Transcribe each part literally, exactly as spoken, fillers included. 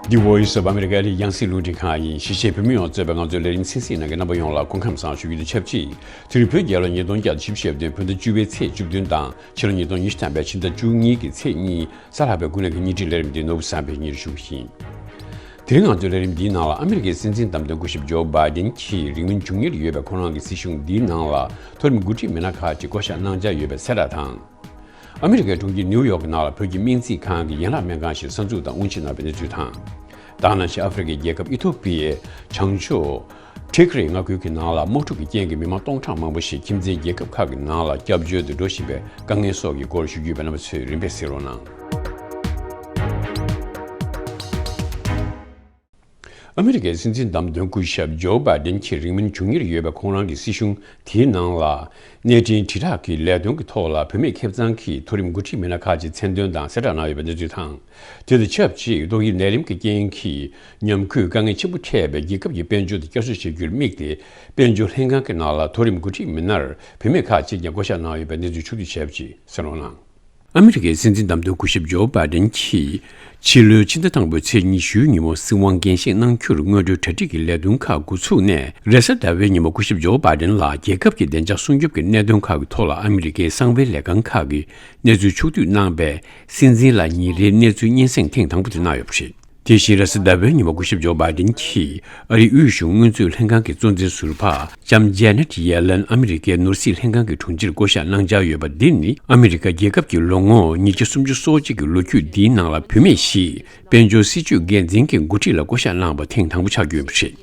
The Voice of America ཨ་རིའི་ཡང་སྲིད་རླུང་འཕྲིན་ཁང་ཡིན། གཞིས་བྱེས་བོད་མི་ཡོངས་གཙོས་པའི་ང་ཚོའི་ལས་རིམ་གསན་གཟིགས་གནང་མཁན་རྣམ་པ་ཡོངས་ལ་སྐུ་ཁམས་བཟང་ཞུ་རྒྱུ་དང་ཆབས་ཅིག་དེ་རིང་བོད་རྒྱལ་ལོ་ཉིས་སྟོང་བརྒྱ་དང་བཞི་བཅུ་ཞེ་བདུན་བོད་ཟླ་བཅུ་པའི་ཚེས་བཅུ་བདུན་དང་ཕྱི་ལོ་ཉིས་སྟོང་ཉི་ཤུ་ཐམ་པའི་ཕྱི་ཟླ་བཅུ་གཉིས་ཀྱི་ཚེས་གཉིས་གཟའ་ལྷག་པའི་དགུན་ལོ་གི་བརྙན་འཕྲིན་ལས་རིམ་འདི་ནོར་བུ་བསམ་འཕེལ་གཉིས་རུ་ཞུ་གི་ཡིན། དེ་རིང་ང་ཚོའི་ལས་རིམ་འདིའི་ནང་ལ་ཨ་མི་རི་ཀའི་སྲིད་འཛིན་བདམས་ཐོན་སྐུ་ཞབས་ཇོ་བྷའི་ཌེན་གྱིས་རིང་མིན་འབྱུང་ཉེར་ཡོད་པའི་ཁོང་རང་གི་སྲིད་གཞུང་འདིའི་ནང་ལ་མཐོ་རིམ་འགོ་ཁྲིད་མི་སྣ་ཁག་ཅིག་བསྐོ་བཞག་གནང་འཆར་ཡོད་པའི་གསལ་བསྒྲགས་དང་། ཨ་མི་རི་ཀའི་གྲོང་ཁྱེར་ནིའུ་ཡོག་གི་ནང་ལ་བོད་ཀྱི་སྨན་རྩིས་ཁང་གི་ཡན་ལག་སྨན་ཁང་ཞིག་གསར་འཛུགས་དང་དབུ་འབྱེད་གནང་བའི་གནས་ཚུལ་དང་། དེ་ག་ནང་བཞིན་ཨ་ཧྥེ་རི་ཁའི་རྒྱལ་ཁབ་ཨི་ཐོ་པི་ཡའི་བྱང་ཕྱོགས་ཁྲི་ཁི་རི་མངའ་ཁུལ་གྱི་ནང་ལ་དམག་འཁྲུག་གི་རྐྱེན་གྱིས་མི་མང་སྟོང་ཕྲག་མང་པོ་ཞིག་ཁྱིམ་མཚེས་རྒྱལ་ཁབ་ཁག་གི་ནང་ལ་སྐྱབས་བཅོལ་དུ་འགྲོ་བཞིན་པའི་དཀའ་ངལ་སོགས་ཀྱི་སྐོར་ཞུ་རྒྱུ་ཡོད་པས་རྣམ་པ་ཚོས་རིམ་པས་གཟིགས་རོགས་གནང་། ཨ་མི་རི་ཀའི་སྲིད་འཛིན་བདམས་ཐོན་སྐུ་ཞབས་ཇོ་བྷའི་ཌེན་གྱིས་རིང་མིན་འབྱུང་ཉེར་ཡོད་པའི་ཁོང་རང་གི་སྲིད་གཞུང་དེའི་ནང་ལ་གནས་འཕྲིན་དྲིལ་བསྒྲགས་ཀྱི་ལས་དོན་གྱི་ཐོག་ལ་བུད་མེད་ཁེ་གཙང་གི་མཐོ་རིམ་འགོ་ཁྲིད་མི་སྣ་ཁག་ཅིག་མཚན་འདོན་དང་གསལ་བསྒྲགས་གནང་ཡོད་པའི་གནས་ཚུལ་དང་། དེ་དང་ཆབས་ཅིག་ཏོག་དབྱིབས་ནད་རིམས་ཀྱི་རྐྱེན་གྱིས་ཉམས་རྒུད་དཀའ་ངལ་ཆེན་པོ་འཕྲད་པའི་རྒྱལ་ཁབ་ཀྱི་དཔལ་འབྱོར་དེ་བསྐྱར་གསོ་བྱེད་རྒྱུར་དམིགས་ཏེ་དཔལ་འབྱོར་ལྷན་ཁང་གི་ནང་ལ་མཐོ་རིམ་འགོ་ཁྲིད་མི་སྣར་བུད་མེད་ཁག་ཅིག་ཀྱང་བསྐོ་བཞག་གནང་ཡོད་པའི་གནས་ཚུལ་ཕྱོགས་བསྡུས་བྱས་པ་ཅིག་གསན་རོགས་གནང་། ཨ་མི་རི་ཀའི་སྲིད་འཛིན་བདམས་ཐོན་སྐུ་ཞབས་ཇོ་བྷའི་ཌེན་གྱིས་ཕྱི་ལོའི་ཕྱི་ཟླ་དང་པོའི་ཚེས་ཉི་ཤུའི་ཉིན་མོ་སྲིད་དབང་འགན་བཞེས་གནང་རྒྱུར་སྔོན་འགྲོའི་གྲ་སྒྲིག་གི་ལས་དོན་ཁག་འགོ་ཚུགས་ནས་རེས་གཟའ་ཟླ་བའི་ཉིན་མོ་སྐུ་ཞབས་ཇོ་བྷའི་ཌེན་ལ་རྒྱལ་ཁབ་ཀྱི་བདེ་འཇགས་སྲུང་སྐྱོབ་ཀྱི་གནད་དོན་ཁག་གི་ཐོག་ལ་ཨ་མི་རི་ཀའི་གསང་བའི་ལས་ཁང་ཁག་གིས་གནས་ཚུལ་ཕྱོགས་བསྡུས་གནང་བའི་སྲིད་འཛིན་ལ་ཉིན་རེའི་གནས་ཚུལ་སྙན་སེང་ཐེངས་དང་པོ་དེ་གནང་ཡོད་པ་རེད། དེ་བཞིན་རེས་གཟའ་ཟླ་བའི་ཉིན་མོ་སྐུ་ཞབས་ཇོ་བྷའི་ཌེན་གྱིས་ཨ་རིའི་དབུས་གཞུང་སྔོན་ཚུད་ལྷན་ཁང་གི་གཙོ་འཛིན་ཟུར་པ་ལྕམ་ཇེ་ནེ་ཊི་ཡེ་ལན་ཨ་མི་རི་ཀའི་ནོར་སྲིད་ལྷན་ཁང་གི་དྲུང་ཆེར་བསྐོ་བཞག་གནང་འཆར་ཡོད་པ་འདི་ནི་ཨ་མི་རི་ཀ་རྒྱལ་ཁབ་ཀྱི་ལོ་ངོ་ཉིས་བརྒྱ་སུམ་ཅུ་སོ་གཅིག་གི་ལོ་རྒྱུས་འདིའི་ནང་ལ་བུད་མེད་ཞིག་དཔལ་འབྱོར་སྲིད་ཇུས་འགན་འཛིན་གྱི་འགོ་ཁྲིད་ལ་བསྐོ་བཞག་གནང་བ་ཐེངས་དང་པོ་ཆགས་རྒྱུ་ཡིན་པ་རེད།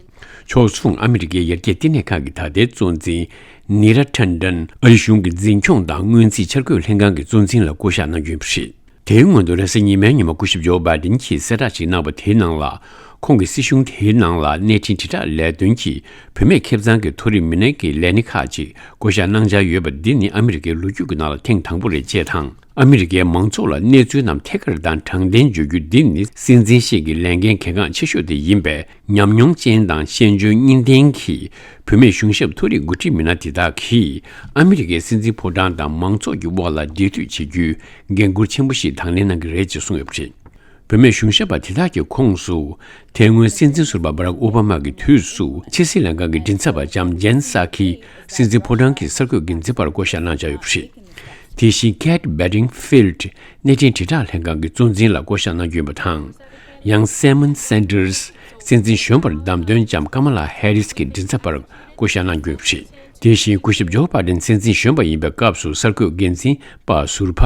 ཕྱོགས་མཚུངས་ཨ་མི་རི་ཀའི་ཡར་རྒྱས་ལྟེ་གནས་ཁང་གི་ད་ལྟའི་གཙོ་འཛིན་ནི་ར་ཊན་ཌན་ཨ་རི་གཞུང་གི་འཛིན་སྐྱོང་དང་སྔོན་རྩིས་འཆར་འགོད་ལྷན་ཁང་གི་གཙོ་འཛིན་ལ་བསྐོ་བཞག་གནང་རྒྱུ་ཡིན་པ་རེད། དེའི་སྔོན་དུ་རེས་གཟའ་ཉི་མའི་ཉིན་མོ་སྐུ་ཞབས་ཇོ་བྷའི་ཌེན་གྱིས་གསལ་བསྒྲགས་ཤིག་གནང་བ་དེའི་ནང་ལ། ཁོང་གི་སྲིད་གཞུང་དེའི་ནང་ལ་གནས་འཕྲིན་དྲིལ་བསྒྲགས་ལས་དོན་གྱི་བུད་མེད་ཁེ་གཙང་གི་མཐོ་རིམ་མི་སྣ་གི་ལས་སྣེ་ཁག་ཅིག་བསྐོ་བཞག་གནང་འཆར་ཡོད་པ་འདི་ནི་ཨ་མི་རི་ཀའི་ལོ་རྒྱུས་ཀྱི་ནང་ལ་ཐེངས་དང་པོ་རེད་ཅེས་དང་། ཨ་མི་རི་ཀའི་མང་ཚོགས་ལ་གནས་ཚུལ་རྣམས་ཐད་ཀར་དང་དྲང་བདེན་བརྗོད་རྒྱུ་འདི་ནི་སྲིད་འཛིན་ཞིག་གི་ལས་འགན་གལ་འགངས་ཆེ་ཤོས་དེ་ཡིན་པས། ཉམས་མྱོང་ཅན་དང་ཤེས་འཇོན་གཉིས་ལྡན་གྱི་བུད་མེད་གཞུང་ཞབས་མཐོ་རིམ་འགོ་ཁྲིད་མི་སྣ་དེ་དག་གིས་ཨ་མི་རི་ཀའི་སྲིད་འཛིན་ཕོ་བྲང་དང་མང་ཚོགས་ཀྱི་དབར་ལ་འབྲེལ་མཐུད་བྱེད་རྒྱུའི་འགན་འཁུར་ཆེན་པོ་ཞིག་དང་ལེན་གནང་གི་རེད་ཅེས་གསུངས་ཡོད་པ་རེད། བུད་མེད་གཞུང་ཞབས་པ་དེ་དག་གི་ཁོངས་སུ་དེ་སྔོན་སྲིད་འཛིན་ཟུར་པ་བྷ་རག་ཨོ་བྷ་མ་གི་དུས་སུ་ཕྱི་སྲིད་ལྷན་ཁང་གི་མགྲིན་ཚབ་པ་ལྕམ་ཇེན་སཱ་ཁི་སྲིད་འཛིན་ཕོ་བྲང་གི་གསར་འགོད་འགན་འཛིན་པར་བསྐོ་བཞག་གནང་འཆར་ཡོད་པ་རེད། དེ་བཞིན་Kate Bedingfield་གནས་འཕྲིན་དྲིལ་བསྒྲགས་ལྷན་ཁང་གི་གཙོ་འཛིན་ལ་བསྐོ་བཞག་གནང་རྒྱུ་ཡིན་པ་དང་། ཡང་Simon Sanders་སྲིད་འཛིན་གཞོན་པར་བདམས་ཐོན་ལྕམ་ཀ་མ་ལ་ཧེ་རིས་ཀྱི་མགྲིན་ཚབ་པར་བསྐོ་བཞག་གནང་རྒྱུ་ཡིན་པ་རེད། དེ་བཞིན་སྐུ་ཞབས་ཇོ་བྷའི་ཌེན་སྲིད་འཛིན་གཞོན་པ་ཡིན་པའི་སྐབས་སུ་གསར་འགོད་འགན་འཛིན་པ་ཟུར་པ་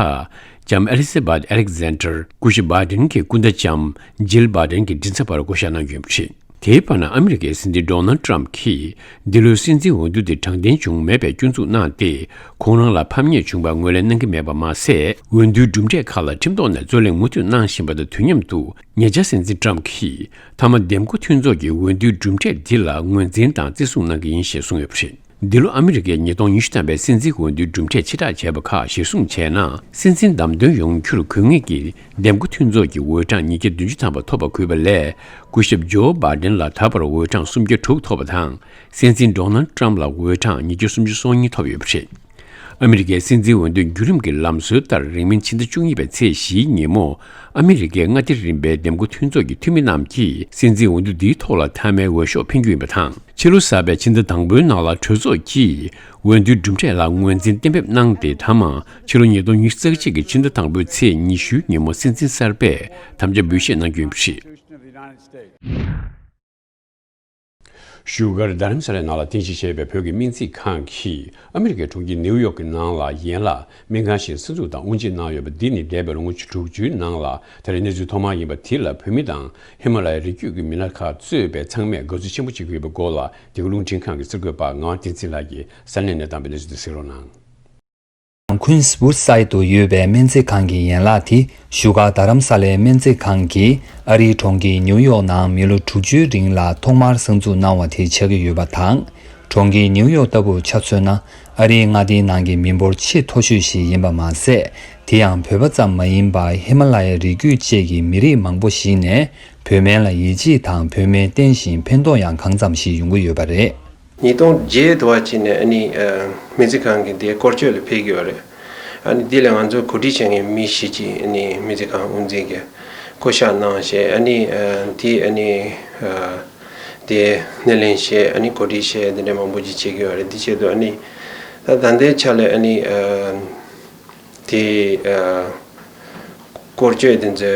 ལྕམ་ཨེ་ལི་ཟ་བྷད་ཨེ་ལེག་ཟན་ཏར་སྐུ་ཞབས་བྷའི་ཌེན་གྱི་སྐུ་ཟླ་ལྕམ་ཇིལ་བྷའི་ཌེན་གྱི་མགྲིན་ཚབ་པར་བསྐོ་བཞག་གནང་རྒྱུ་ཡིན་པ་རེད། དེའི་བར་ན་ཨ་མི་རི་ཀའི་སྲིད་འཛིན་ཌོ་ནལ་ཊམ་གྱིས་འདི་ལོའི་སྲིད་འཛིན་འོས་བསྡུ་དེ་དྲང་བདེན་བྱུང་མེད་པའི་སྐྱོན་འཛུགས་གནང་སྟེ། ཁོང་རང་ལ་ཕམ་ཉེས་བྱུང་བར་ངོས་ལེན་གནང་གི་མེད་པ་མ་ཟད། འོས་བསྡུའི་གྲུབ་འབྲས་ཁག་ལ་ཁྲིམས་ཐོག་ནས་རྩོད་གླེང་མུ་མཐུད་གནང་བཞིན་པ་དང་དུས་མཉམ་དུ། ཉེ་ཆར་སྲིད་འཛིན་ཊམ་གྱིས་མཐའ་མ་འདེམས་བསྐོ་མཐུན་ཚོགས་ཀྱི་འོས་བསྡུའི་གྲུབ་འབྲས་འདི་ལ་ངོས་འཛིན་དང་བརྩི་སྲུང་གནང་གི་ཡིན་ཞེས་གསུངས་ཡོད་པ་རེད། འདི་ལོ་ཨ་མི་རི་ཀའི་ཉིས་སྟོང་ཉི་ཤུ་ཐམ་པའི་སྲིད་འཛིན་འོས་བསྡུའི་གྲུབ་འབྲས་ཕྱིར་བསྒྲགས་བྱས་པ་ཁག་གཞིར་བཟུང་བྱས་ན། སྲིད་འཛིན་བདམས་ཐོན་ཡོང་རྒྱུར་དགོས་ངེས་ཀྱི་འདེམས་བསྐོ་མཐུན་ཚོགས་ཀྱི་འོས་གྲངས་ཉིས་བརྒྱ་བདུན་ཅུ་ཐམ་པ་ཐོབ་པ་དགོས་པ་ལས། སྐུ་ཞབས་ཇོ་བྷའི་ཌེན་ལ་ད་བར་འོས་གྲངས་སུམ་བརྒྱ་དྲུག་ཐོབ་པ་དང་། སྲིད་འཛིན་ཌོ་ནལ་ཊམ་ལ་འོས་གྲངས་ཉིས་བརྒྱ་སུམ་ཅུ་སོ་གཉིས་ཐོབ་ཡོད་པ་རེད། ཨ་མི་རི་ཀའི་སྲིད་འཛིན་འོས་བསྡུའི་བརྒྱུད་རིམ་གྱི་ལམ་སྲོལ་ལྟར་རིང་མིན་ཕྱི་ཟླ་བཅུ་གཉིས་པའི་ཚེས་བཞིའི་ཉིན་མོ། ཨ་མི་རི་ཀའི་མངའ་སྡེ་རིམ་པའི་འདེམས་བསྐོ་མཐུན་ཚོགས་ཀྱི་འཐུས་མི་རྣམས་ཀྱིས་སྲིད་འཛིན་འོས་བསྡུ་འདིའི་ཐོག་ལ་མཐའ་མའི་འོས་ཤོག་འཕེན་རྒྱུ་ཡིན་པ་དང་། ཕྱི་ལོ་གསར་པའི་ཕྱི་ཟླ་དང་པོའི་ནང་ལ་གྲོས་ཚོགས་ཀྱིས་འོས་བསྡུའི་གྲུབ་འབྲས་ལ་ངོས་འཛིན་གཏན་འབེབས་གནང་སྟེ། མཐའ་མ་ཕྱི་ལོ་ཉིས་སྟོང་ཉི་ཤུ་རྩ་གཅིག་གི་ཕྱི་ཟླ་དང་པོའི་ཚེས་ཉི་ཤུའི་ཉིན་མོ་སྲིད་འཛིན་གསར་པས་དམ་བཅའ་འབུལ་བཞེས་གནང་རྒྱུ་ཡིན་པ་རེད། བཞུགས་སྒར་རྡ་རམ་ས་ལའི་ནང་ལ་རྟེན་གཞི་བྱས་པའི་བོད་ཀྱི་སྨན་རྩིས་ཁང་གིས་ཨ་མི་རི་ཀའི་གྲོང་ཁྱེར་ནེའུ་ཡོག་གི་ནང་ལ་ཡན་ལག་སྨན་ཁང་ཞིག་གསར་འཛུགས་དང་དབུ་འབྱེད་གནང་ཡོད་པ་འདི་ནི་འདས་པའི་ལོ་ངོ་དྲུག་ཅུའི་ནང་ལ་ད་རེས་གནས་ཚུལ་ཐོག་མ་ཡིན་པ་དེ་ལ་བོད་མི་དང་ཧི་མ་ལ་ཡའི་རི་རྒྱུད་ཀྱི་མི་སྣ་ཁག་གཙོས་པའི་ཚང་མས་དགའ་བསུ་ཆེན་པོ་བྱེད་ཀྱི་ཡོད་པའི་སྐོར་ལ་འདི་ག་རླུང་འཕྲིན་ཁང་གི་གསར་འགོད་པ་ངག་དབང་བསྟན་འཛིན་ལགས་ཀྱིས་ས་གནས་ནས་བཏང་བའི་གནས་ཚུལ་དེ་གཟིགས་རོགས་གནང་། ཀུན་སྦུག་སའི་དུ་ཡོད་པའི་སྨན་རྩིས་ཁང་གི་ཡན་ལག་དེ་བཞུགས་སྒར་རྡ་རམ་ས་ལའི་སྨན་རྩིས་ཁང་གིས་ཨ་རིའི་གྲོང་ཁྱེར་ནིའུ་ཡོག་ནང་མི་ལོ་དྲུག་ཅུའི་རིང་ལ་ཐོག་མར་གསར་འཛུགས་གནང་བ་དེ་ཆགས་ཀྱི་ཡོད་པ་དང་། གྲོང་ཁྱེར་ནིའུ་ཡོག་ལྟ་བུར་ཆ་མཚོན་ན། ཨ་རིའི་མངའ་སྡེའི་ནང་གི་མི་འབོར་ཆེས་མཐོ་ཤོས་ཤིག་ཡིན་པ་མ་ཟད། དེ་ཡང་བོད་པ་ཙམ་མ་ཡིན་པར་ཧི་མ་ལ་ཡའི་རི་རྒྱུད་བཅས་ཀྱི་མི་རིགས་མང་པོ་ཞིག་ནས་བོད་སྨན་ལ་ཡིད་ཆེས་དང་བོད་སྨན་བསྟེན་བཞིན་ཕན་ཐོགས་ཡང་གང་འཚམ་ཞིག་ཡོང་གི་ཡོད་པ་རེད། ཉིས་སྟོང་བརྒྱད་དུ་བ་ཅིག་ནས་ཨ་ནི་ཨ་སྨན་རྩིས་ཁང་གི་དེ་སྐོར་སྐྱོད་ལ་ཕེབས་ཀྱི་ཡོད་རེད། ཨ་ནི་དེ་ལ་ང་ཚོ་གོ་སྒྲིག་བྱེད་མཁན་མི་ཞིག་ཅིག་ཨ་ནི་སྨན་རྩིས་ཁང་དབུ་འཛིན་གྱིས་ བསྐོ་བཞག་གནང་བྱས་ཨ་ནི་དེ་ཨ་ནི་དེ་སྣེ་ལེན་བྱས་ཨ་ནི་གོ་སྒྲིག་བྱས་དེ་འདྲ་མང་པོ་ཅིག་བྱེད་ཀྱི་ཡོད་རེད། དེ་ཆེད་དུ་ཨ་ནི་ད་ད་ལྟའི་ཆ་ལ་ཨ་ནི་དེ་སྐོར་སྐྱོད་དེ་ཚོ་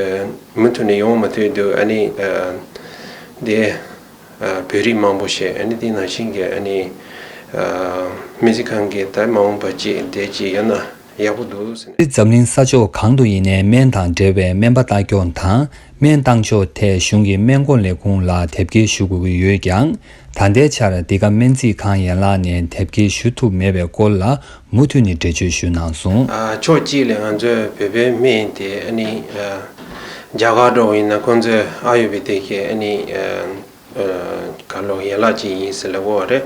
མུ་མཐུད་ནས་ཡོང་མ་ཐུབ་དུས་ཨ་ནི་དེ་བོད་རིགས་མང་པོ་བྱས་ཨ་ནི་དེ་ནང་བཞིན་གྱི་ཨ་ནི་སྨན་རྩིས་ཁང་གི་ད་མ་འོངས་པ་ཅིག་དེ་ཅིག་ཡོད་ན་ཡག་པོ་འདུག་ཟེར་ནས། འཛམ་གླིང་ས་ཕྱོགས་གང་དུ་ཡིན་ནའི་སྨན་དང་འབྲེལ་བའི་སྨན་པ་ལྟ་སྐྱོང་དང་སྨན་བཏང་ཕྱོགས་ཐད་གཞུང་གི་སྨན་སྐོར་ལས་ཁུངས་ལ་དེབ་སྐྱེལ་ཞུ་དགོས་ཀྱི་ཡོད་ཀྱང་། ད་ལྟའི་ཆར་འདི་ག་སྨན་རྩིས་ཁང་ཡན་ལག་ནས་དེབ་སྐྱེལ་ཞུ་ཐུབ་མེད་པའི་སྐོར་ལ་མུ་མཐུད་ནས་འགྲེལ་བརྗོད་ཞུས་གནང་སོང་། ཕྱོགས་གཅིག་ལས་ང་ཚོའི་བོད་པའི་སྨན་དེ་ཨ་ནི་རྒྱ་གར་འགྲོ་བ་ཡིན་ན་ཁོང་ཚོས་ཨ་ཡུར་བེ་དིག་གི་ཨ་ནི་ག་ལོ་ཡན་ལག་ཅིག་ཡིན་ཟེར་ལབ་ཀྱི་ཡོད་རེད།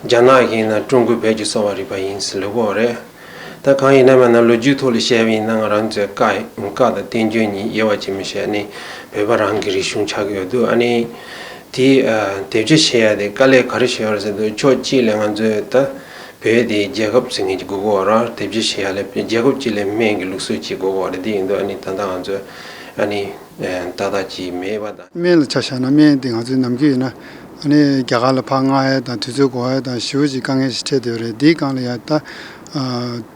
རྒྱ་ནག་གི་ཡིན་ན་ཀྲུང་གོའི་བོད་ཀྱི་གསོ་བ་རིག་པ་ཡིན་ཟེར་ལབ་ཀྱི་ཡོད་རེད། ད་གང་ཡིན་ན་མིན་ན་ལོ་རྒྱུས་ཐོག་ལ་བཤད་པ་ཡིན་ན་ང་རང་ཚོའི་བཀའ་བཀའ་དང་བསྟན་བཅོས་གཉིས་དབྱེ་བ་ཕྱེ་མི་ཤེས་ནི་བོད་པ་རང་གི་རིག་གཞུང་ཆགས་ཀྱི་ཡོད་འདུག་ཨ་ནི་དེ་དེབ་སྐྱེལ་བྱེད་ཡ་དེ་དཀའ་ལས་ག་རེ་བྱེད་ཡོད་རེད་ཟེར་དུས་ཕྱོགས་གཅིག་ལས་ང་ཚོའི་ད་བོད་དེ་རྒྱལ་ཁབ་ཟེར་མཁན་གྱི་དགོས་ཀྱི་ཡོད་རེད། དེབ་སྐྱེལ་བྱེད་ཡ་ལས་རྒྱལ་ཁབ་གཅིག་ལས་སྨན་གྱི་ལུགས་སྲོལ་གཅིག་དགོས་ཀྱི་ཡོད་རེད། དེ་ཡིན་དུས་ཨ་ནི་ད་ལྟ་ང་ཚོས་ཨ་ནི་ཏག་ཏག་ཅིག་མེད་པ་དང་། སྨན་ལ་ཆ་བཞག་ན་སྨན་དེ་ང་ཚོའི་ནམ་རྒྱུན་ཡིན་ན་ཨ་ནི་རྒྱ་གར་ལ་ཕར་མངགས་ཡ་དང་དུས་ཚོད་འགོར་ཡ་དང་ཞེ་པོ་ཅིག་དཀའ་ངལ་ཞིག་འཕྲད་བསྡད་ཡོད་རེད། འདིའི་སྒང་ལ་ཡ་ད་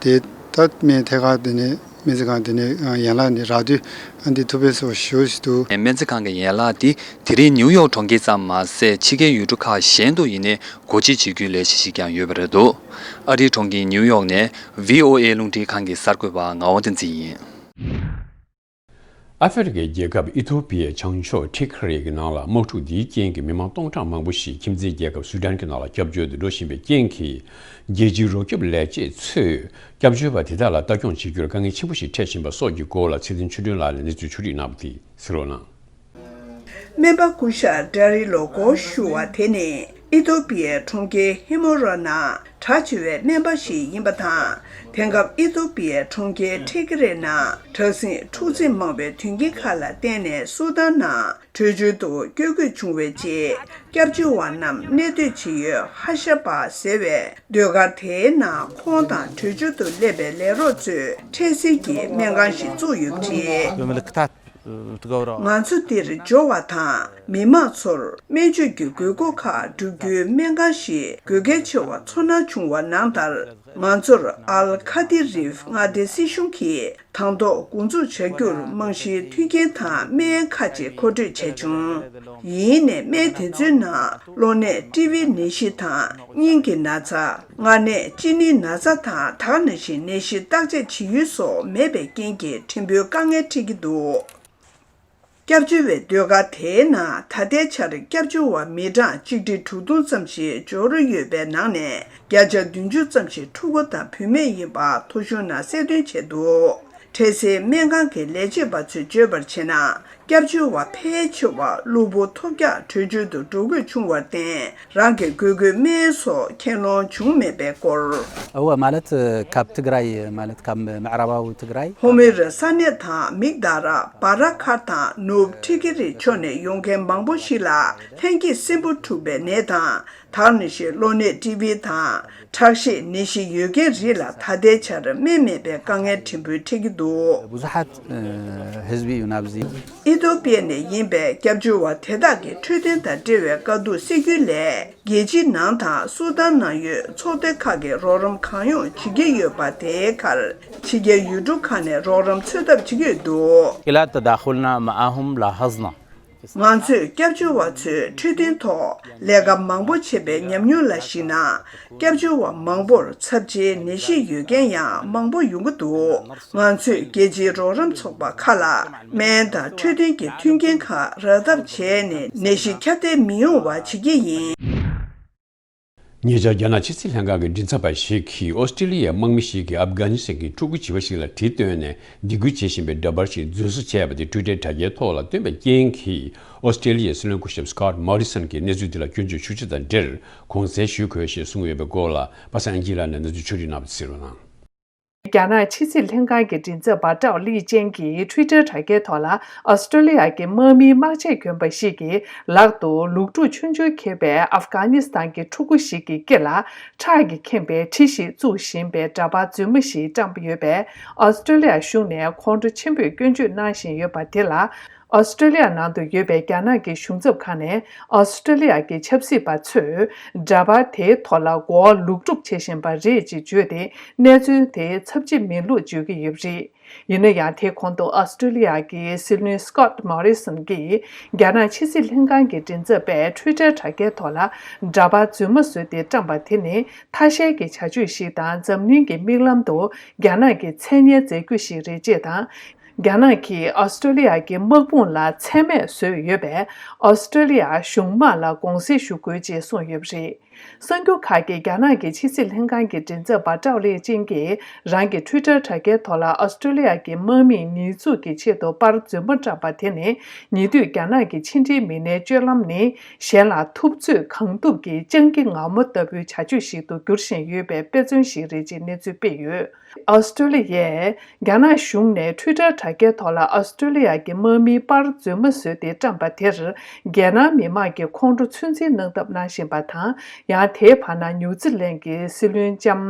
དེ་ད་སྨན་ཐད་ཀར་དེ་ནས་སྨན་རྩིས་ཁང་དེ་ནས་ཡན་ལག་ནས་རག་དུས་ཨ་འདི་ཐུག་ཕན་སོགས་ཞེ་པོ་ཞིག་འདུག་སྨན་རྩིས་ཁང་གི་ཡན་ལག་འདི་དེ་རིང་ནིའུ་ཡོག་གྲོང་ཁྱེར་ཙམ་མ་ཟད་ཕྱི་རྒྱལ་ཡུལ་གྲུ་ཁག་གཞན་དུ་ཡིན་ནའི་སྒོ་འབྱེད་བྱེད་རྒྱུའི་ལས་གཞི་ཞིག་ཀྱང་ཡོད་པ་རེད་འདུག་ཨ་རིའི་གྲོང་ཁྱེར་ནིའུ་ཡོག་ནས་ཝི་ཨོ་ཨེ་རླུང་འཕྲིན་ཁང་གི་གསར་འགོད་པ་ངག་དབང་བསྟན་འཛིན་ཡིན། ཨ་ཧྥེ་རི་ཁའི་རྒྱལ་ཁབ་ཨི་ཐོ་པི་ཡའི་བྱང་ཕྱོགས་ཁྲི་ཁ་རི་གི་ནང་ལ་དམག་འཁྲུག་འདིའི་རྐྱེན་གྱིས་མི་མང་སྟོང་ཕྲག་མང་པོ་ཞིག་ཁྱིམ་མཚེས་རྒྱལ་ཁབ་སུ་ཌན་གྱི་ནང་ལ་སྐྱབས་བཅོལ་དུ་འགྲོ་བཞིན་པའི་རྐྱེན་གྱིས། རྒྱལ་སྤྱིའི་རོགས་སྐྱོབ་ལས་བྱེད་ཚོས་སྐྱབས་བཅོལ་བ་དེ་དག་ལ་ལྟ་སྐྱོང་བྱེད་རྒྱུར་དཀའ་ངལ་ཆེན་པོ་ཞིག་འཕྲད་བཞིན་པ་སོགས་ཀྱི་སྐོར་ལ་ཚེ་བརྟན་ཆོས་སྒྲོན་ལགས་ནས་གནས་ཚུལ་ཕྱོགས་བསྒྲིགས་གནང་བ་དེ་གཟིགས་རོགས་གནང་། སྨན་པ་སྐུ་ཞབས་ཌ་རི་ལོ་གོ་ཞུ་བ་དེ་ནི་ཨི་ཐོ་པི་ཡའི་གྲོང་ཁྱེར་ཧི་མོ་ར་ནང་གྲགས་ཆེ་བའི་སྨན་པ་ཞིག་ཡིན་པ་དང་། དེང་སྐབས་ཨི་ཐོ་པི་ཡའི་གྲོང་ཁྱེར་ཁྲི་ཀི་རི་ནང་དྲག་ཟིང་འཁྲུག་འཛིང་མང་བའི་དོན་རྐྱེན་ཁག་ལ་བརྟེན་ནས་སུ་དཱན་ནང་བྲོས་བྱོལ་དུ་བསྐྱོད་དགོས་བྱུང་བའི་རྗེས། སྐྱབས་བཅོལ་བ་རྣམས་གནས་སྡོད་བྱེད་ཡུལ་ཧ་ཤ་པ་ཟེར་བའི་ཟློས་གར་དེའི་ནང་ཁོང་དང་བྲོས་བྱོལ་དུ་སླེབས་པའི་ལས་རོགས་ཚོས་འཕྲལ་སེལ་གྱི་སྨན་ཁང་ཞིག་བཙུགས་ཡོད་པ་རེད། ང་ཚོ་འདིར་འབྱོར་བ་དང་མི་མང་ཚོར་སྨན་བཅོས་ཀྱི་དགོས་མཁོ་ཁག་བསྒྲུབ་རྒྱུའི་སྨན་ཁང་ཞིག་དགོས་གལ་ཆེ་བ་ཚོར་སྣང་བྱུང་བ་ནང་ལྟར། ང་ཚོར་ཨལ་ཁ་ཏི་རིབ་མངའ་སྡེའི་སྲིད་གཞུང་གིས་དང་ཐོག་འགོ་འཛུགས་བྱ་རྒྱུར་རྨང་གཞིའི་མཐུན་རྐྱེན་དང་སྨན་ཁག་ཅིག་མཁོ་སྤྲོད་བྱས་བྱུང་། ཡིན་ནའི་སྨན་དེ་ཚོའི་ནང་གློ་ནད་ཊི་བི་ནད་གཞི་དང་སྙིང་གི་ན་ཚ། མངལ་ནད་གཅིན་སྙི་ན་ཚ་དང་ད་ག་ནང་བཞིན་ནད་གཞི་བརྟག་དཔྱད་བྱེད་ཡུལ་སོགས་མེད་པའི་རྐྱེན་གྱིས་ཕྲན་བུ་དཀའ་ངལ་འཕྲད་ཀྱི་འདུག་སྐྱབས་བཅོལ་བའི་ཟློས་གར་དེའི་ནང་ད་ལྟའི་ཆར་སྐྱབས་བཅོལ་བ་མི་གྲངས་ཆིག་ཁྲི་དྲུག་སྟོང་ཙམ་ཞིག་འབྱོར་ཡོད་པའི་ནང་ནས་བརྒྱ་ཆ་བདུན་ཅུ་ཙམ་ཞིག་ཕྲུ་གུ་དང་བུད་མེད་ཡིན་པ་ཐོ་གཞུང་ནང་གསལ་སྟོན་བྱས་འདུག་འཕྲལ་སེལ་སྨན་ཁང་གི་ལས་བྱེད་པ་ཚོས་བརྗོད་པར་བྱས་ན། སྐྱབས་བཅོལ་བ་ཕལ་ཆེ་བ་གློ་བུར་ཐོལ་རྒྱག་བྲོས་བྱོལ་དུ་འགྲོ་དགོས་བྱུང་བར་བརྟེན། རང་གི་དགོས་མཁོའི་སྨན་སོགས་ཁྱེར་ལོང་བྱུང་མེད་པའི་སྐོར། እወ፣ ማለት ካብ ትግራይ፣ ማለት ካብ ምዕራባዊ ትግራይ። ཧོ་ྨོ་ར་ས་གནས་དང་མིག་ད་ར་བ་ར་མཁར་དང་ནུབ་ཁྲི་ཀི་རི་ཕྱོགས་ནས་ཡོང་མཁན་མང་པོ་ཞིག་ལ་ལྷན་སྐྱེས་སྲིན་འབུ་འཁྲུགས་པའི་ནད་དང་། ད་ག་ནང་བཞིན་གློ་ནད་ཊི་བི་དང་ཁྲག་ཤེད་ནད་གཞི་ཡོད་མཁན་རིགས་ལ་ད་ལྟའི་ཆར་སྨན་མེད་པའི་དཀའ་ངལ་ཕྲན་བུ་འཕྲད་ཀྱི་འདུག ብዙሓት ህዝቢ እዩ ናብዚ። ཨི་ཐོ་པི་ཡ་ནས་ཡིན་པའི་སྐྱབས་བཅོལ་བ་དེ་དག་གི་འཕྲོད་བསྟེན་དང་འབྲེལ་བའི་དཀའ་སྡུག་སེལ་རྒྱུའི་སླད། རྒྱལ་སྤྱིའི་ནང་དང་སུ་དཱན་ནང་ཡོད་ཚོགས་སྡེ་ཁག་གིས་རོགས་རམ་གང་ཡོང་བྱེད་ཀྱི་ཡོད་པ་དེའི་ཁར། ཕྱི་རྒྱལ་ཡུལ་གྲུ་ཁག་ནས་རོགས་རམ་འཚོལ་ཐབས་བྱེད་ཀྱི་ཡོད་འདུག إلى تداخلنا معهم لاحظنا. ང་ཚོས་སྐྱབས་བཅོལ་བ་ཚོའི་འཕྲོད་བསྟེན་ཐོག་ལས་ཀ་མང་པོ་བྱས་པའི་ཉམས་མྱོང་ལ་གཞིགས་ན། སྐྱབས་བཅོལ་བ་མང་པོར་ཚབས་ཆེའི་ནད་གཞི་ཡོད་མཁན་ཡང་མང་པོ་ཡོང་གི་འདུག་ང་ཚོས་རྒྱལ་སྤྱིའི་རོགས་རམ་ཚོགས་པ་ཁག་ལ་སྨན་དང་འཕྲོད་བསྟེན་གྱི་མཐུན་རྐྱེན་ཁག་རག་ཐབས་བྱས་ནས་ནད་གཞི་ཁྱབ་གདལ་མི་ཡོང་བ་བྱེད་ཀྱི་ཡིན། ཉེ་ཆར་རྒྱ་ནག་ཕྱི་སྲིད་ལྷན་ཁང་གི་མགྲིན་ཚབ་པ་ཞིག་གིས་ཨོ་སི་ཀྲི་ལི་ཡའི་དམག་མི་ཞིག་གིས་ཨབ་གྷ་ནི་སི་ཐན་གྱི་ཕྲུ་གུ་བྱིས་པ་ཞིག་ལ་གྲི་བཏོན་ནས་སྡིགས་སྐུལ་བྱེད་བཞིན་པའི་འདྲ་པར་ཞིག་རྫུན་བཟོ་བྱས་པ་དེ་ཊུའི་ཊར་དྲ་རྒྱའི་ཐོག་ལ་བཏོན་པའི་རྐྱེན་གྱིས། ཨོ་སི་ཀྲི་ལི་ཡའི་སྲིད་བློན་སྐུ་ཞབས་སི་ཀོཊ་མོ་རི་སན་གྱིས་གནས་ཚུལ་འདི་ལ་སྐྱོན་བརྗོད་ཤུགས་ཆེ་དང་འབྲེལ་དགོངས་སེལ་ཞུ་དགོས་ཞེས་གསུངས་ཡོད་པའི་སྐོར་ལ་པ་སངས་ཨན་ཇི་ལགས་ནས་གནས་ཚུལ་ཕྱོགས་བསྒྲིགས་གནང་བ་གཟིགས་རོགས་གནང་། རྒྱ་ནག་ཕྱི་སྲིད་ལྷན་ཁང་གི་མགྲིན་ཚབ་པ་ཀྲའོ་ལི་ཅན་གྱིས་ཊུའི་ཊར་དྲ་རྒྱའི་ཐོག་ལ། ཨོ་སི་ཀྲོ་ལི་ཡ་གི་དམག་མིའི་དམག་ཆས་གྱོན་པ་ཞིག་གིས་ལག་ཏུ་ལུག་ཕྲུག་ཆུང་ཆུང་འཁྱེར་བའི་ཨབ་གྷ་ནི་སི་ཐན་གྱི་ཕྲུ་གུ་ཞིག་གི་སྐེ་ལ་ཁྲག་གིས་ཁེངས་པའི་གྲི་ཞིག་བཙུགས་བཞིན་པའི་འདྲ་པར་རྫུན་མ་ཞིག་བཀྲམ་ཡོད་པས། ཨོ་སི་ཀྲོ་ལི་ཡ་གཞུང་ནས་ཁོང་ཁྲོ་ཆེན་པོས་སྐྱོན་བརྗོད་གནང་བཞིན་ཡོད་པ་དེ་ལ། ཨོ་སི་ཀྲོ་ལི་ཡ་ནང་དུ་ཡོད་པའི་རྒྱ་ནག་གི་གཞུང་ཚབ་ཁང་ནས་ཨོ་སི་ཀྲོ་ལི་ཡ་གི་ཆབ་སྲིད་པ་ཚོས་འདྲ་པར་དེའི་ཐོག་ལ་གོ་བ་ལོག་སྒྲུབ་བྱེད་བཞིན་པ་རེད་ཅེས་བརྗོད་དེ། གནས་ཚུལ་དེ་ཚབས་ཆེ་མིན་ལུགས་བརྗོད་ཀྱི་ཡོད་པ་རེད། ཡིན་ན་ཡང་། དེའི་གོང་དུ་ཨོ་སི་ཀྲོ་ལི་ཡ་གི་སྲིད་བློན་སི་ཀོཊ་མོ་རི་སོན་གྱིས་རྒྱ་ནག་ཕྱི་སྲིད་ལྷན་ཁང་གི་མགྲིན་ཚབ་པས་ཊུའི་ཊར་དྲ་རྒྱའི་ཐོག་ལ་འདྲ་པར་རྫུན་མ་བཟོས་ཏེ་བཀྲམས་པ་དེ་ནི་ཐ་ཤལ་གྱི་བྱ་སྤྱོད་ཞིག་དང་། འཛམ་གླིང་གི་མིག་ལམ་དུ་རྒྱ་ནག་གི་མཚན་སྙན་འཛེགས་རྒྱུ་ཞིག་རེད་ཅེས་དང་། རྒྱ་ནག་གིས་ཨོ་སི་ཀྲོ་ལི་ཡ་གི་དམག་དཔུང་ལ་མཚན་སྨད་བཟོས་ཡོད་པས། ཨོ་སི་ཀྲོ་ལི་ཡ་གཞུང་དམག་ལ་དགོངས་སེལ་ཞུ་དགོས་ཅེས་གསུངས་ཡོད་པ་རེད། གསར་འགྱུར་ཁག་གིས་རྒྱ་ནག་གི་ཕྱི་སྲིད་ལྷན་ཁང་གི་མགྲིན་ཚབ་པ་ཀྲའོ་ལེ་ཅིན་གྱིས་རང་གི་ཊུའི་ཊར་དྲ་རྒྱའི་ཐོག་ལ་ཨོ་སི་ཀྲོ་ལི་ཡ་གི་དམག་མིས་ཉེས་འཛུགས་ཀྱི་ཆེད་དུ་པར་རྫུན་མ་བཀྲམ་པ་དེ་ནི། ཉེ་དུས་རྒྱ་ནག་གི་ཕྱི་འབྲེལ་མི་སྣའི་སྤྱོད་ལམ་ནི། གཞན་ལ་ཐུབ་ཚོད་གང་ཐུབ་ཀྱིས་སྤྱང་ཀི་ངར་མོ་ལྟ་བུའི་བྱ་སྤྱོད་ཞིག་ཏུ་འགྱུར་བཞིན་ཡོད་པའི་དཔེ་མཚོན་ཞིག་རེད་ཅེས་གནས་ཚུལ་སྤེལ་ཡོད། ཨོ་སི་ཀྲོ་ལི་ཡས་རྒྱ་ནག་གཞུང་ནས་ཊུའི་ཊར་དྲ་རྒྱའི་ཐོག་ལ་ཨོ་སི་ཀྲོ་ལི་ཡ་གི་དམག་མིའི་པར་རྫུན་མ་བཟོས་ཏེ་བཀྲམས་པ་དེར། རྒྱལ་ནང་མི་མང་གིས་ཁོང་ཁྲོ་ཚོད་འཛིན་གནང་ཐབས་གནང་བཞིན་པ་དང་། ཡང་། དེའི་བར་ན་ནིའུ་ཛི་ལན་གྱི་སྲིད་བློན་ལྕམ་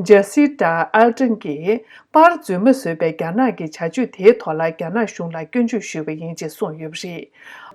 ཇ་སི་ཏཱ་ཨར་ཏན་གྱིས། པར་རྫུན་མ་བཟོས་པའི་རྒྱ་ནག་གི་བྱ་སྤྱོད་དེའི་ཐོག་ལ་རྒྱ་ནག་གཞུང་ལ་སྐྱོན་བརྗོད་ཞུས་པ་ཡིན་ཅེས་གསུངས་ཡོད་པ་རེད།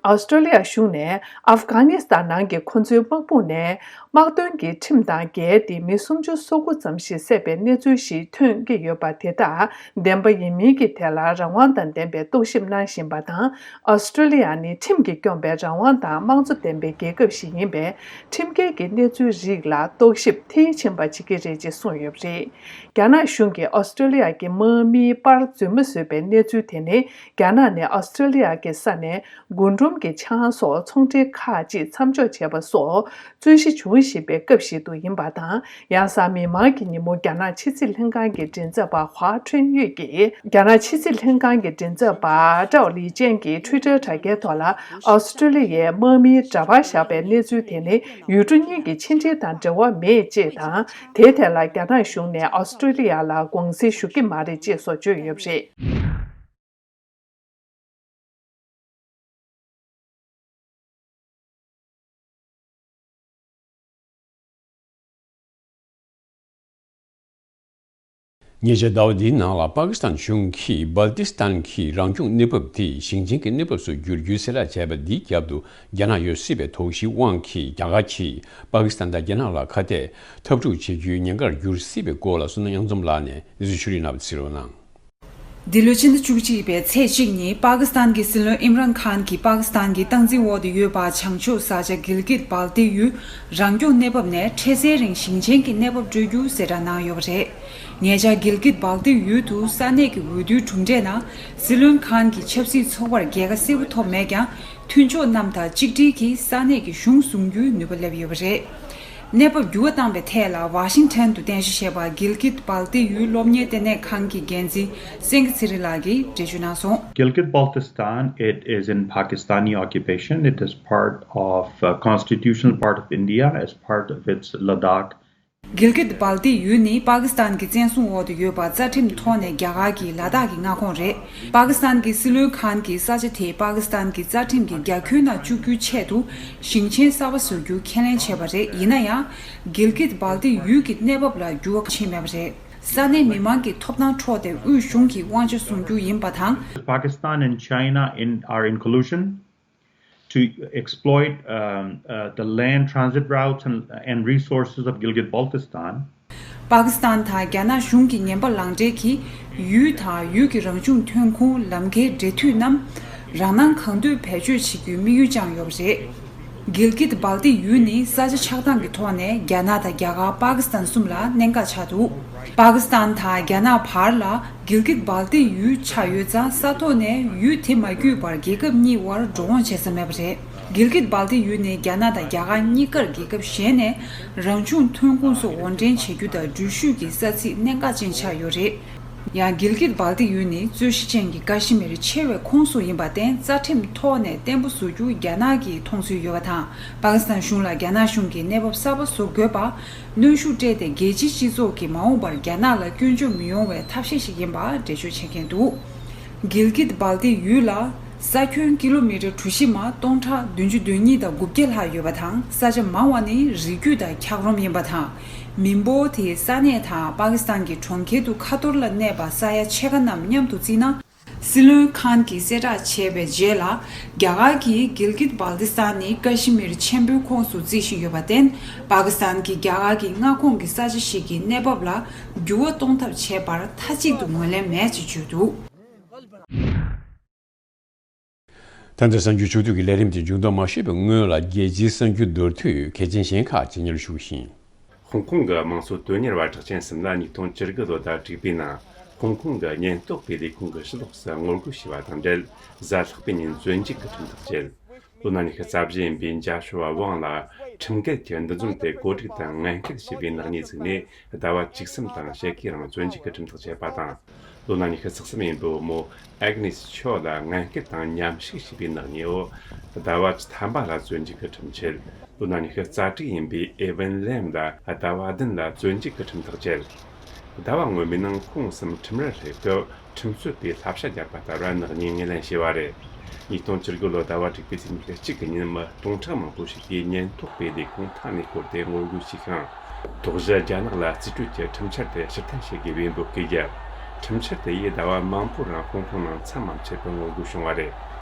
ཨོ་སི་ཀྲོ་ལི་ཡ་གཞུང་ནས་ཨབ་གྷ་ནི་སི་ཐན་ནང་གི་ཁོ་ཚོའི་དམག་དཔུང་ནས་དམག་དོན་གྱི་ཁྲིམས་དང་འགལ་ཏེ་མི་སུམ་ཅུ་སོ་དགུ་ཙམ་ཞིག་བསད་པའི་གནས་ཚུལ་ཞིག་ཐོན་གྱི་ཡོད་པ་དེ་དག་བདེན་པ་ཡིན་མིན་གྱི་ཐད་ལ་རང་དབང་དང་ལྡན་པའི་རྟོག་ཞིབ་གནང་བཞིན་པ་དང་། ཨོ་སི་ཀྲོ་ལི་ཡ་ནི་ཁྲིམས་ཀྱིས་སྐྱོང་པའི་རང་དབང་དང་དམངས་གཙོ་ལྡན་པའི་རྒྱལ་ཁབ་ཞིག་ཡིན་པས། ཁྲིམས་འགལ་གྱི་གནས་ཚུལ་རིགས་ལ་རྟོག་ཞིབ་མཐིལ་ཕྱིན་པ་བྱེད་ཀྱི་རེད་ཅེས་གསུངས་ཡོད་པ་རེད། རྒྱ་ནག་གཞུང་གིས་ཨོ་སི་ཀྲོ་ལི་ཡ་གི་དམག་མིའི་པར་རྫུན་མ་བཟོས་པའི་གནས་ཚུལ་དེ་ནི། རྒྱ་ནག་ནས་ཨོ་སི་ཀྲོ་ལི་ཡ་གི་ས་ནས་རྒུན་འབྲུམ་གྱི་ཆང་སོགས་ཚོང་འབྲེལ་ཁག་ཅིག་མཚམས་འཇོག་བྱས་པ་སོགས་རྩོད་གཞི་བྱུང་བཞིན་པའི་སྐབས་ཤིག་ཏུ་ཡིན་པ་དང་། ཡང་གཟའ་མིག་དམར་གྱི་ཉིན་མོ། རྒྱ་ནག་ཕྱི་སྲིད་ལྷན་ཁང་གི་མགྲིན་ཚབ་པ་ཧྭ་ཁྲུན་ཡུས་ཀྱིས། རྒྱ་ནག་ཕྱི་སྲིད་ལྷན་ཁང་གི་མགྲིན་ཚབ་པ་ཀྲའོ་ལི་ཅན་གྱི་ཊུའི་ཊར་དྲ་རྒྱའི་ཐོག་ལ། ཨོ་སི་ཀྲོ་ལི་ཡའི་དམག་མིའི་འདྲ་པར་བཞག་པའི་གནས་ཚུལ་དེ་ནི། ཡུལ་གྲུ་གཉིས་ཀྱི་ཕྱི་འབྲེལ་དང་འབྲེལ་བ་མེད་ཅེས་དང་། དེའི་ཐད་ལ་རྒྱ་ནག་གཞུང་ནས་ཨོ་སི་ཀྲོ་ལི་ཡ་ལ་དགོངས་སེལ་ཞུ་གི་མ་རེད་ཅེས་སོགས་བརྗོད་ཡོད་པ་རེད། ཉེ་ཆར་ཟླ་བ་འདིའི་ནང་ལ་པ་ཀི་སི་ཐན་གཞུང་གིས་སྦལ་ཏི་སི་ཐན་གྱི་རང་སྐྱོང་གནས་བབ་དེ་ཞིང་ཆེན་གྱི་གནས་བབ་སུ་བསྒྱུར་རྒྱུའི་གསལ་བསྒྲགས་བྱས་པ་འདིའི་རྒྱབ་ཏུ། རྒྱ་ནག་ཡོད་སྲིད་པའི་དོགས་གཞིའི་དབང་གིས་རྒྱ་གར་གྱིས་པ་ཀི་སི་ཐན་དང་རྒྱ་ནག་ལ་ཁ་གཏད་འཐབ་འཁྲུག་བྱེད་རྒྱུའི་ཉེན་ཁར་འགྱུར་སྲིད་པའི་སྐོར་ལ། བསོད་ནམས་དབྱངས་འཛོམས་ལགས་ནས་གནས་ཚུལ་ཕྱོགས་སྒྲིག་གནང་བ་གཟིགས་རོགས་གནང་། འདི་ལོའི་ཕྱི་ཟླ་བཅུ་གཅིག་པའི་ཚེས་གཅིག་ཉིན་པ་ཀི་སི་ཐན་གྱི་སྲིད་བློན་ཨིམ་རན་ཁཱན་གྱིས་པ་ཀི་སི་ཐན་གྱི་སྟངས་འཛིན་འོག་ཏུ་ཡོད་པ་བྱང་ཕྱོགས་ས་ཆ་གིལ་གིད་སྦལ་ཏི་ཡུལ་རང་སྐྱོང་གནས་བབ་ནས་འཕྲལ་སེལ་རིང་ཞིང་ཆེན་གྱི་གནས་བབ་སྤྲོད་རྒྱུ་གསལ་བསྒྲགས་གནང་ཡོད་པ་རེད། ཉེ་ཆར་གིལ་གིད་སྦལ་ཏི་ཡུལ་དུ་ས་གནས་ཀྱི་འོས་བསྡུའི་གྲུབ་འབྲས་ནང་སྲིད་བློན་ཁཱན་གྱི་ཆབ་སྲིད་ཚོགས་པར་རྒྱལ་ཁ་གསལ་པོ་ཐོབ་མེད་ཀྱང་། མཐུན་ཕྱོགས་རྣམས་དང་གཅིག་སྒྲིལ་གྱིས་ས་གནས་ཀྱི་གཞུང་བཟུང་རྒྱུའི་ནུས་པ་སླེབས་ཡོད་པ་རེད། གནས་བབ་འགྱུར་བ་བཏང་པའི་ཐད་ལ་ཝ་ཤིང་ཊོན་དུ་རྟེན་གཞི་བྱས་པ་གིལ་གིད་སྦལ་ཏི་ཡུལ་སློབ་གཉེར་ལྟེ་གནས་ཁང་གི་འགན་འཛིན་སེང་གེ་ཚེ་རིང་ལགས་ཀྱིས་འགྲེལ་བརྗོད་གནང་སོང་། Gilgit Baltistan, it is in Pakistani occupation. It is part of, uh, constitutional part of India as part of its Ladakh. གིལ་གིད་སྦལ་ཏི་ཡུལ་ནི་པ་ཀི་སི་ཐན་གྱི་བཙན་བཟུང་འོག་ཏུ་ཡོད་པ་རྩ་ཁྲིམས་ཐོག་ནས་རྒྱ་གར་གྱི་ལ་དྭགས་ཀྱི་མངའ་ཁོངས་རེད། པ་ཀི་སི་ཐན་གྱི་སྲིད་བློན་ཁཱན་གྱིས་ས་ཆ་དེ་པ་ཀི་སི་ཐན་གྱི་རྩ་ཁྲིམས་ཀྱི་རྒྱ་ཁྱོན་ནང་བཅུག་རྒྱུའི་ཆེད་དུ་ཞིང་ཆེན་གསར་པ་བཟོ་རྒྱུ་ཁས་ལེན་བྱས་པ་རེད། ཡིན་ན་ཡང་། གིལ་གིད་སྦལ་ཏི་ཡུལ་གྱི་གནས་བབ་ལ་འགྱུར་བ་ཕྱིན་མེད་པ་རེད། ས་གནས་མི་མང་གི་ཐོབ་ཐང་འཕྲོག་སྟེ་དབུས་གཞུང་གི་དབང་ཆ་བཟུང་རྒྱུ་ཡིན་པ་དང་། Pakistan and China in, are in collusion to exploit, um, uh, the land transit routes and, and resources of Gilgit-Baltistan. པ་ཀི་སི་ཐན་དང་རྒྱ་ནག་གཞུང་གི་ངན་པ་ལངས་འབྲས་ཀྱིས་ཡུལ་དང་ཡུལ་གྱི་རང་བྱུང་ཐོན་ཁུངས། ལམ་ཁའི་འབྲེལ་མཐུད་རྣམས་རང་སྣང་གང་འདོད་བེད་སྤྱོད་བྱེད་རྒྱུའི་དམིགས་ཡུལ་བཅངས་ཡོད་པ་རེད། གིལ་གིད་སྦལ་ཏི་ཡུལ་ནི་ས་ཆ་ཆགས་སྟངས་ཀྱི་ཐོག་ནས་རྒྱ་ནག་དང་རྒྱ་གར། པ་ཀི་སི་ཐན་གསུམ་ལ་གནད་འགག་ཆགས་འདུག་པ་ཀི་སི་ཐན་དང་རྒྱ་ནག་བར་ལ་གིལ་གིད་སྦལ་ཏི་ཡུལ་ཆགས་ཡོད་ཙང་། ས་ཐོག་ནས་ཡུལ་དེ་མ་བརྒྱུད་པར་རྒྱལ་ཁབ་གཉིས་དབར་འགྲོ་འོང་བྱེད་ས་མེད་པ་རེད། གིལ་གིད་སྦལ་ཏི་ཡུལ་ནི་རྒྱ་ནག་དང་རྒྱ་གར་གཉིས་ཀར་རྒྱལ་ཁབ་གཞན་ནས་རང་བྱུང་ཐོན་ཁུངས་སོགས་དབོར་འདྲེན་བྱེད་རྒྱུ་དང་འགྲུལ་བཞུད་ཀྱི་ས་ཚིགས་གནད་འགག་ཅན་ཆགས་ཡོད་རེད། ཡང་། གིལ་གིད་སྦལ་ཏི་ཡུལ་ནི་རྩོད་གཞི་ཅན་གྱི་ཀ་ཤི་མིར་ཆེ་བའི་ཁོངས་སུ་ཡིན་པར་བརྟེན། རྩ་ཁྲིམས་ཐོག་ནས་བརྟན་པོ་བཟོ་རྒྱུ་རྒྱ་ནག་གིས་མཐོང་ཚུལ་ཡོད་པ་དང་། པ་ཀི་སི་ཐན་གཞུང་ལ་རྒྱ་ནག་གཞུང་གིས་གནས་བབ་གསར་པ་བཟོ་དགོས་པ། གནོན་ཤུགས་སྤྲད་དེ་རྒྱལ་སྤྱིའི་སྤྱི་ཚོགས་ཀྱིས་མ་འོངས་པར་རྒྱ་ནག་ལ་སྐྱོན་བརྗོད་མི་ཡོང་བའི་ཐབས་ཤེས་ཤིག་ཡིན་པ་འགྲེལ་བརྗོད་བྱེད་མཁན་འདུག་གིལ་གིད་སྦལ་ཏི་ཡུལ་ལ་ས་ཁྱོན་ཀི་ལོ་མི་ཊར་གྲུ་བཞི་མ་སྟོང་ཕྲག་བདུན་ཅུ་དོན་གཉིས་དང་དགུ་བརྒྱ་ལྷག་ཡོད་པ་དང་། ས་ཆ་མང་བ་ནི་རི་རྒྱུད་དང་འཁྱགས་རོམ་ཡིན་པ་དང་། མི་འབོར་དེའི་ས་གནས་དང་པ་ཀི་སི་ཐན་གྱི་གྲོང་ཁྱེར་དུ་ཁ་ཐོར་ལ་གནས་པ་ས་ཡ་ཕྱེད་ཀ་རྣམས་མཉམ་དུ་བརྩིས་ན། སྲིད་བློན་ཁཱན་གྱིས་གསལ་བསྒྲགས་བྱས་པའི་རྗེས་ལ། རྒྱ་གར་གྱིས་གིལ་གིད་བལ་ཏི་སྟན་ནི་ཀ་ཤི་མིར་ཆེན་པོའི་ཁོངས་སུ་བརྩི་བཞིན་ཡོད་པར་བརྟེན། པ་ཀི་སི་ཐན་གྱིས་རྒྱ་གར་གྱི་མངའ་ཁོངས་ཀྱི་ས་ཆ་ཞིག་གི་གནས་བབ་ལ་འགྱུར་བ་གཏོང་ཐབས་བྱས་པར་མཐའ་གཅིག་ཏུ་ངོས་ལེན་མེད་ཅེས་བརྗོད་འདུག། ད་ལྟ་གསར་འགྱུར་ཕྱོགས་བསྡུས་ཀྱི་ལས་རིམ་དེ་མཇུག་བསྡོམས་མ་ཞུས་པའི་སྔོན་ལ། རྒྱལ་སྤྱིའི་གསར་འགྱུར་མདོར་བསྡུས་གལ་ཆེན་གཞན་ཁག་ཅིག་སྙན་ཞུ་ཞུ་གི་ཡིན། ཧོང་ཀོང་གི་དམངས་གཙོ་དོན་གཉེར་བ་གྲགས་ཅན་གསུམ་ལ་ཉིས་སྟོང་བཅུ་དགུ་ལོ་ཟླ་དྲུག་པའི་ནང་ཧོང་ཀོང་གི་ཉེན་རྟོག་པའི་ལས་ཁུངས་ཀྱིས་ཕྱི་ལོགས་སུ་ངོ་རྒོལ་བྱས་པ་དང་འབྲེལ། གཟའ་ལྷག་པའི་ཉིན་བཙོན་འཇུག་གི་ཁྲིམས་ཐག་བཅད། ལོ་ན་ཉི་ཤུ་རྩ་བཞི་ཡིན་པའི་ཇཱ་ཤུ་ཝ་ཝང་ལ་ཁྲིམས་འགལ་གྱི་འདུ་འཛོམས་དེ་གོ་སྒྲིག་དང་ངན་སྐུལ་བྱས་པའི་ནག་ཉེས་བཙུགས་ནས། ཟླ་བ་བཅུ་གསུམ་དང་ཕྱེད་ཀའི་རིང་བཙོན་འཇུག་གི་ཁྲིམས་ཐག་བཅད་པ་དང་། ལོ་ན་ཉི་ཤུ་རྩ་གསུམ་ཡིན་པའི་བུ་མོ་ཨེག་ནེས་ཆོ་ལ་ངན་སྐུལ་དང་མཉམ་ཞུགས་བྱས་པའི་ནག་ཉེས་འོག་ཟླ་བ་བཅུ་ཐམ་པ་ལ་བཙོན་འཇུག་གི་ཁྲིམས་བཅད། ལོ་ན་ཉི་ཤུ་རྩ་དྲུག་ཡིན་པའི་ཨེ་ཝན་ལེམ་ལ་ཟླ་བ་བདུན་ལ་བཙོན་འཇུག་གི་ཁྲིམས་ཐག་བཅད། ཟླ་བ་སྔོན་མའི་ནང་ཁོང་གསུམ་ཁྲིམས་ར་སླེབས་སྐབས་ཁྲིམས་རྩོད་པས་བསླབ་བྱ་བརྒྱབ་པ་ལྟར་ནག་ཉེས་ངོས་ལེན་བྱས་པ་རེད། ཉིས་སྟོང་བཅུ་དགུ་ལོ་ཟླ་བ་དྲུག་པའི་ཚེས་ཉི་ཤུ་གཅིག་གི་ཉིན་མི་སྟོང་ཕྲག་མང་པོ་ཞིག་གིས་ཉེན་རྟོག་པའི་ལས་ཁུངས་མཐའ་ནས་བསྐོར་ཏེ་ངོ་རྒོལ་བྱས་ཤིང་། དོགས་གཞི་རྒྱ་ནག་ལ་རྩིས་སྤྲོད་ཀྱི་ཁྲིམས་འཆར་དེ་ཕྱིར་འཐེན་བྱེད་དགོས་པའི་འབོད་སྐུལ་བརྒྱབ། ཁྲིམས་འཆར་དེ་ཡིས་ཟླ་བ་མང་པོའི་རིང་ཧོང་ཀོང་ནང་མཚམས་མ་ཆད་པར་ངོ་རྒོལ་བྱུང་བ་རེད།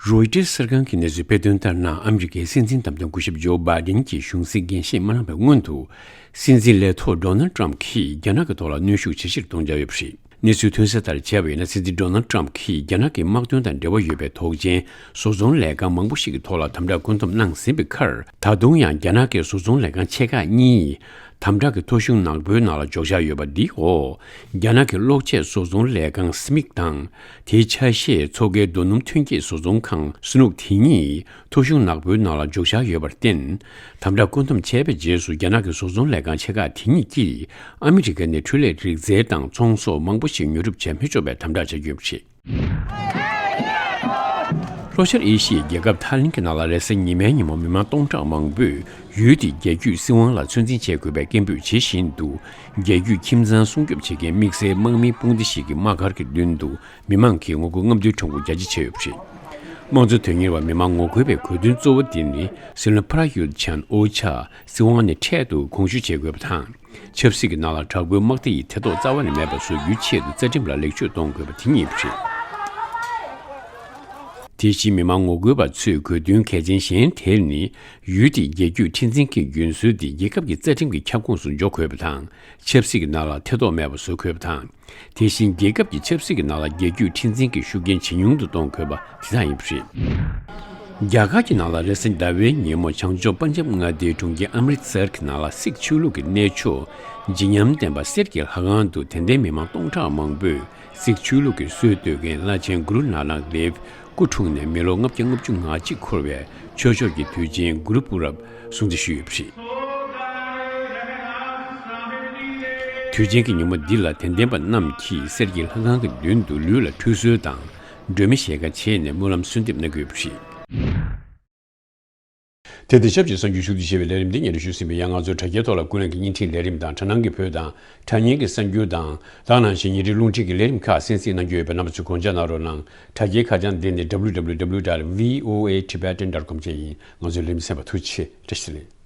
རོའི་ཊར་གསར་ཁང་གི་གནས་ཚུལ་སྤེལ་དོན་ལྟར་ན། ཨ་མི་རི་ཀའི་སྲིད་འཛིན་བདམས་ཐོན་སྐུ་ཞབས་ཇོ་བྷའི་ཌེན་གྱིས་གཞུང་སྲིད་འགན་བཞེས་མ་གནང་བའི་སྔོན་དུ། སྲིད་འཛིན་ལས་ཐོག་ཌོ་ནལ་ཊམ་གྱིས་རྒྱ་ནག་གི་ཐོག་ལ་གནོན་ཤུགས་ཇེ་ཆེར་གཏོང་འཆར་ཡོད་པ་རེད། གནས་ཚུལ་ཐོན་གསལ་ལྟར་བྱས་པ་ཡིན་ན། སྲིད་འཛིན་ཌོ་ནལ་ཊམ་གྱིས་རྒྱ་ནག་གི་དམག་དོན་དང་འབྲེལ་བ་ཡོད་པའི་དོགས་ཅན་བཟོ་ཚོང་ལས་ཁང་མང་པོ་ཞིག་གི་ཐོག་ལ་དམ་དྲག་བཀོད་འདོམས་གནང་ཟིན་པའི་ཁར། ད་དུང་ཡང་རྒྱ་ནག་གི་བཟོ་ཚོང་ལས་ཁང་ཆེ་ཁག་གཉིས་དམ་དྲག་གི་ཐོ་གཞུང་ནག་པོའི་ནང་ལ་འཇོག་འཆར་ཡོད་པ་འདིའོ། རྒྱ་ནག་གི་གློག་ཆས་བཟོ་ཚོང་ལས་ཁང་སི་མིག་དང་། དེའི་ཆ་ཤས་མཚོ་ཁའི་རྡོ་སྣུམ་ཐོན་སྐྱེད་བཟོ་ཚོང་ཁང་སུ་ནུག་དེ་གཉིས་ཐོ་གཞུང་ནག་པོའི་ནང་ལ་འཇོག་འཆར་ཡོད་པར་བརྟེན། དམ་དྲག་བཀོད་འདོམས་བྱས་པའི་རྗེས་སུ། རྒྱ་ནག་གི་བཟོ་ཚོང་ལས་ཁང་ཆེ་ཁག་དེ་གཉིས་ཀྱིས་ཨ་མི་རི་ཀ་ནས་འཕྲུལ་ལས་རིག་རྩལ་དང་ཚོང་ཟོག་མང་པོ་ཞིག་ཉོ་སྒྲུབ་བྱེད་མི་ཆོག་པའི་དམ་དྲག་བྱ་རྒྱུ་ཡིན་པ་རེད། ལྷོ་ཤར་ཨེ་ཤི་ཡའི་རྒྱལ་ཁབ་ཐའི་ལེན་གྱི་ནང་ལ་རེས་གཟའ་ཉི་མའི་ཉིན་མོ་མི་མང་སྟོང་ཕྲག་མང་པོས་ཡུལ་དེའི་རྒྱལ་རྒྱུད་སྲིད་དབང་ལ་ཚོད་འཛིན་བྱེད་དགོས་པའི་སྐད་འབོད་བྱེད་བཞིན་དུ། རྒྱལ་རྒྱུད་ཁྱིམ་ཚང་སྲུང་སྐྱོབ་བྱེད་མཁན་དམིགས་བསལ་དམག་མིའི་དཔུང་སྡེ་ཞིག་གི་དམག་སྒར་གྱི་མདུན་དུ་མི་མང་གིས་ངོ་རྒོལ་རྔམ་སྟོན་ཁྲོམ་སྐོར་རྒྱ་ཆེ་བྱས་ཡོད་པ་རེད། དམངས་གཙོ་དོན་གཉེར་བ་མི་མང་ངོ་རྒོལ་བའི་དགོས་འདུན་གཙོ་བོ་དེ་ནི་སྲིད་བློན་ཕ་ར་ཡུད་ཆན་ཨོ་ཆ་སྲིད་དབང་ནས་འཕྲལ་དུ་དགོངས་ཞུ་བྱེད་དགོས་པ་དང་། ཆབ་སྲིད་ཀྱི་ནང་ལ་དྲག་པོའི་དམག་སྡེ་ཡི་ཐེ་གཏོགས་རྩ་བ་ནས་མེད་པ་བཟོ་རྒྱུའི་ཆེད་དུ་རྩ་ཁྲིམས་ལ་ལེགས་བཅོས་གཏོང་དགོས་པ་དེ་ཉིད་རེད། དེ་བཞིན་མི་མང་ངོ་རྒོལ་བ་ཚོས་དགོས་འདུན་གལ་ཆེན་གཞན་དེ་ནི། ཡུལ་དེའི་རྒྱལ་རྒྱུད་ཁྲི་འཛིན་གྱི་རྒྱུན་སྲོལ་དེ་རྒྱལ་ཁབ་ཀྱི་རྩ་ཁྲིམས་ཀྱི་ཁྱབ་ཁོངས་སུ་འཇོག་དགོས་པ་དང་། ཆབ་སྲིད་ཀྱི་ནང་ལ་ཐེ་གཏོགས་མེད་པ་བཟོ་དགོས་པ་དང་། དེ་བཞིན་རྒྱལ་ཁབ་ཀྱི་ཆབ་སྲིད་ཀྱི་ནང་ལ་རྒྱལ་རྒྱུད་ཁྲི་འཛིན་གྱི་ཤུགས་རྐྱེན་ཇེ་ཉུང་དུ་གཏོང་དགོས་པ་དེ་དག་ཡིན་པ་རེད། རྒྱ་གར་གྱི་ནང་ལ་རེས་གཟའ་ཟླ་བའི་ཉིན་མོ་བྱང་ཕྱོགས་པན་ཇབ་མངའ་སྡེའི་གྲོང་ཁྱེར་ཨམ་རིད་སར་གྱི་ནང་ལ་སིག་ཆོས་ལུགས་ཀྱི་གནས་མཆོག་བརྗིད་ཉམས་ལྡན་པ་གསེར་གྱི་ལྷ་ཁང་དུ་དད་ལྡན་མི་མང་སྟོང་ཕྲག་མང་པོས་སིག་ཆོས་ལུགས་ཀྱི་སྲོལ་གཏོད་མཁན་བླ་ཆེན་གུ་རུ་ནཱ་ནག་དེབ་སྐུ་འཁྲུངས་ནས་མི་ལོ་ལྔ་བརྒྱ་ལྔ་བཅུ་ང་གཅིག་འཁོར་བའི་ཆོས་ཕྱོགས་ཀྱི་དུས་ཆེན་གུ་རུ་པུ་རབ་སྲུང་བརྩི་ཞུས་ཡོད་པ་རེད། དུས་ཆེན་གྱི་ཉིན་མོ་འདི་ལ་དད་ལྡན་པ་རྣམས་ཀྱིས་གསེར་གྱི་ལྷ་ཁང་གི་མདུན་དུ་ལུས་ལ་ཁྲུས་གསོལ་དང་སྒྲོན་མེ་ཞལ་ཁ་ཕྱེ་ནས་སྨོན་ལམ་གསོལ་འདེབས་གནང་གི་ཡོད་པ་རེད། དེ་དང་ཆབས་ཅིག་གསར་འགྱུར་ཕྱོགས་བསྡུས་བྱས་པའི་ལས་རིམ་འདི་སྙན་སྒྲོན་ཞུས་ཟིན་པས། ཡང་ང་ཚོའི་དྲ་རྒྱའི་ཐོག་ལ་ཀུན་གླེང་གི་བརྙན་འཕྲིན་ལས་རིམ་དང་དྲ་སྣང་གི་བོད་དང་དྲ་བརྙན་གྱི་གསར་འགྱུར་དང་། དེ་ནང་བཞིན་ཉིན་རེའི་རླུང་འཕྲིན་གྱི་ལས་རིམ་ཁག་གསན་གཟིགས་གནང་རྒྱུ་ཡོད་པས། རྣམ་པ་ཚོས་དགོངས་འཇགས་གནང་རོགས་གནང་། དྲ་རྒྱའི་ཁ་བྱང་འདི་ནི་W W W dot V O A Tibetan dot com བཅས་ཡིན། ང་ཚོའི་ལས་རིམ་གསན་པར་ཐུགས་རྗེ་ཆེ། བཀྲ་ཤིས་བདེ་ལེགས།